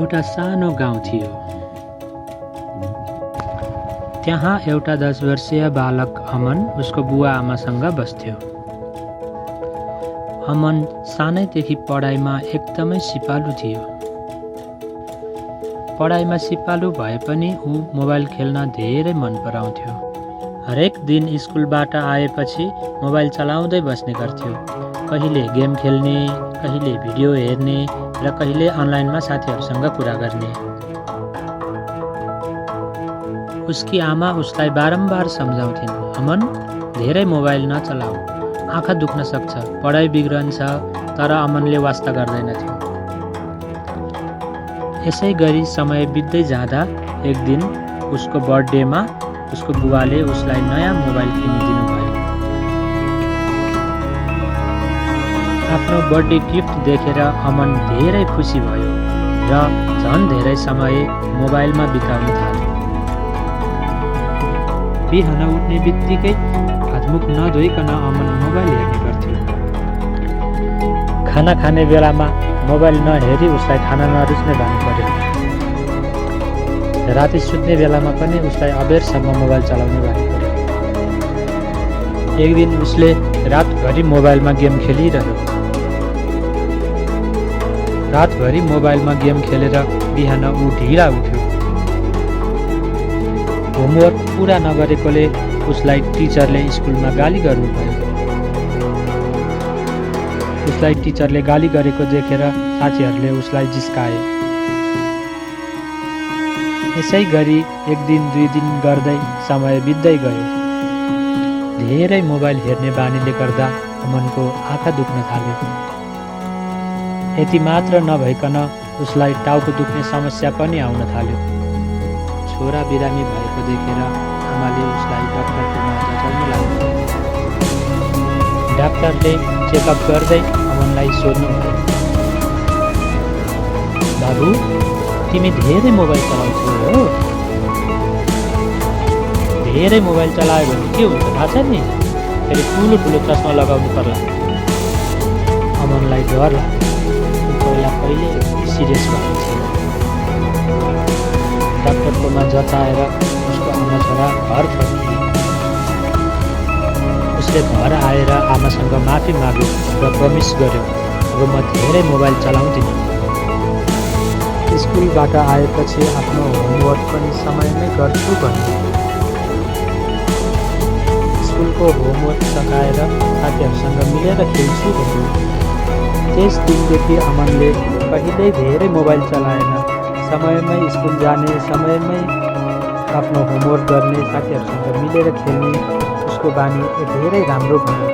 एउटा सानो गाउँ थियो। त्यहाँ एउटा 10 वर्षीय बालक अमन उसको बुवा आमासँग बस्थ्यो। अमन सानैदेखि पढाइमा एकदमै सिपालु थियो। पढाइमा सिपालु भए पनि ऊ मोबाइल खेल्न धेरै मन पराउँथ्यो। हरेक दिन स्कुलबाट आएपछि मोबाइल चलाउँदै बस्ने गर्थ्यो। कहिले गेम खेल्ने, कहिले भिडियो हेर्ने र कहिले अनलाइनमा साथीहरूसँग कुरा गर्ने। उसकी आमा उसलाई बारम्बार सम्झाउँथिन्, अमन धेरै मोबाइल नचलाऊ, आँखा दुख्न सक्छ, पढाइ बिग्रन्छ। तर अमनले वास्ता गर्दैनथ्यो। यसै गरी समय बित्दै जाँदा एक दिन उसको बर्थडेमा उसको बुवाले उसलाई नयाँ मोबाइल किनिदिनु भयो। आफ्नो बर्थडे गिफ्ट देखेर अमन धेरै खुसी भयो र झन् धेरै समय मोबाइलमा बिताउन थाल्यो। बिहान उठ्ने बित्तिकै हातमुख नधोइकन अमन मोबाइल हेर्ने गर्थ्यो। खाना खाने बेलामा मोबाइल नहेरी उसलाई खाना नरुच्ने बानी पर्यो। राति सुत्ने बेलामा पनि उसलाई अबेरसम्म मोबाइल चलाउने बानी पर्यो। एक दिन उसले रातभरि मोबाइलमा गेम खेलिरह्यो। रातभरि मोबाइलमा गेम खेलेर बिहान ऊ ढिला उठ्यो। होमवर्क पुरा नगरेकोले उसलाई टिचरले स्कुलमा गाली गर्नुभयो। उसलाई टिचरले गाली गरेको देखेर साथीहरूले उसलाई जिस्काए। यसै गरी एक दिन 2 दिन गर्दै समय बित्दै गयो। धेरै मोबाइल हेर्ने बानीले गर्दा अमनको आँखा दुख्न थाल्यो। यति मात्र नभइकन उसलाई टाउको दुख्ने समस्या पनि आउन थाल्यो। छोरा बिरामी भएको देखेर आमाले उसलाई डाक्टरकोमा जचाउन लाग्यो। डाक्टरले चेकअप गर्दै अमनलाई सोध्नुभयो, बाबु तिमी धेरै मोबाइल चलाउँछौ हो? धेरै मोबाइल चलायो भने के हुन्छ थाहा छ नि? फेरि ठुलो ठुलो चस्मा लगाउनु पर्ला। अमनलाई डर लाग्यो। पहिला कहिले सिरियस भएको थियो। डाक्टरकोमा जचाएर उसको आमा छोरा घर फर्किए। उसले घर आएर आमासँग माफी माग्यो र प्रमिस गर्यो, अब म धेरै मोबाइल चलाउँदिनँ। स्कुलबाट आएपछि आफ्नो होमवर्क पनि समयमै गर्छु भन्यो। स्कुलको होमवर्क सकाएर साथीहरूसँग मिलेर खेल्छु भन्यो। त्यस दिनदेखि अमनले कहिल्यै धेरै मोबाइल चलाएन। समयमै स्कुल जाने, समयमै आफ्नो होमवर्क गर्ने, साथीहरूसँग मिलेर खेल्ने उसको बानी धेरै राम्रो भयो।